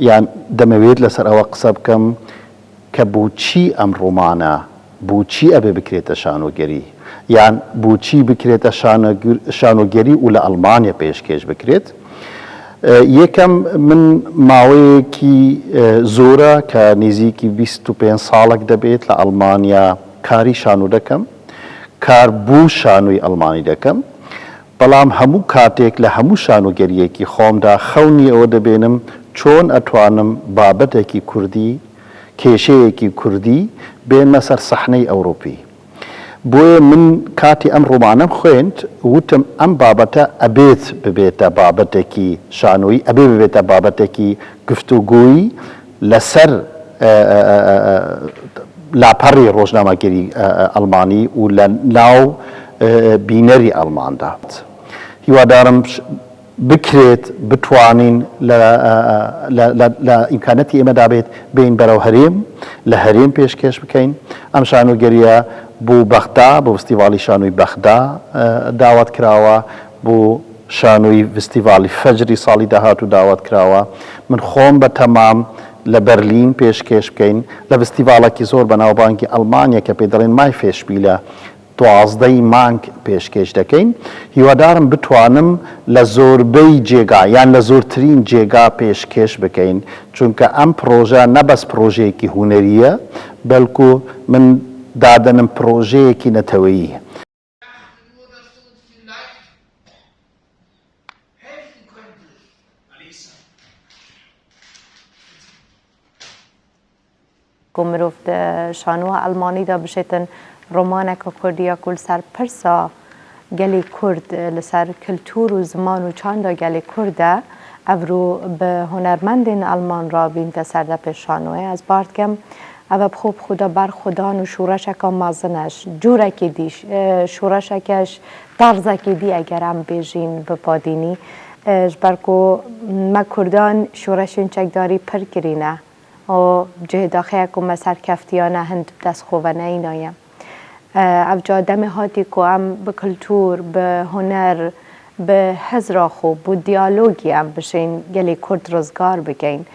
یان دەمەوێت لەسەر ئەوە قسە بکەم کە بۆچی ئەم ڕۆمانە بۆچی ئەبێ بکرێتە شانۆگەری یان بۆچی بکرێتە شانۆگەری و لە ئەڵمانیا پێشکێش بکرێت؟ یەکەم من ماوەیەکی زۆرە کە نزیکی 25 ساڵێک دەبێت لە ئەڵمانیا کاری شانۆ دەکەم، کار بۆ شانۆی ئەڵمانی دەکەم، بەڵام هەموو کاتێک لە هەموو شانۆگەرییەکی خۆمدا خەونی ئەوە دەبێنم چۆن ئەتوانم بابەتێکی کوردی، کێشەیەکی کوردی بێنمە سەر سەحنەی ئەوروپی. بۆیە من کاتی ئەم ڕۆمانەم خوێند وتم ئەم بابەتە ئەبێت ببێتە بابەتێکی شانۆیی، ئەبێ ببێتە بابەتێکی گفتوگۆیی لەسەر لاپەڕی ڕۆژنامەگەری ئەڵمانی و لە ناو بینەری ئەڵماندا. هیوادارم بکرێت بتوانین لە ئیمکانەتی ئێمەدا بێت بێین بەرەو هەرێم، لە هەرێم پێشکێش بکەین. ئەم شانۆگەرییە بۆ بەغدا، بۆ فستیڤاڵی شانۆی بەغدا داوات کراوە، بۆ شانۆی ڤستیڤاڵی فەجری ساڵی داهاتوو داوات کراوە. من خۆم بە تەمام لە بەرلین پێشکێش بکەین. لە ڤستیڤاڵێکی زۆر بەناوبانگی ئەڵمانیا کە پێی دەڵێن مای فێشپیلە 12 ی مانگ پێشکێش دەکەین. هیوادارم بتوانم لە زۆربەی جێگا یان لە زۆرترین جێگا پێشکێش بکەین، چونکە ئەم پڕۆژە نە بەس پڕۆژەیەکی هونەرییە، بەلکو من دادەنم پڕۆژەیەکی نەتەوەییه. کو مرۆڤ دە شانۆا ئەڵمانی دا بشێتن ڕۆمانەکە کوردی یا کو لەسەر پرسا گەلی کورد لەسەر کلتور و زمان و چاندا گەلی کوردە ئەڤرۆ بە هونەرمەندێن ئەڵمان ڕا بینتە سەر دەپێ شانۆێ ئەز بار دکەم ئەڤە بخۆ بخۆدا بەر خودان و شوڕەشەکا مەزنەش جورەکی دیش شوڕەشەکەش تەڕزەکی دی ئەگەر ئەم بێژین بە بادینی ژبەر کو مە کوردان شوڕەشێن چەکداری پر کرینە و جێ داخەیە کو مە سەرکەفتیانە هند دەس خۆ ڤە نەینایە. ئەڤجا دەمێ هاتی کو ئەم بە کلتور، بە هونەر، بە هزرا خۆ، بۆ دیالۆگی ئەم بشێین گەلی کورد ڕزگار بکەین.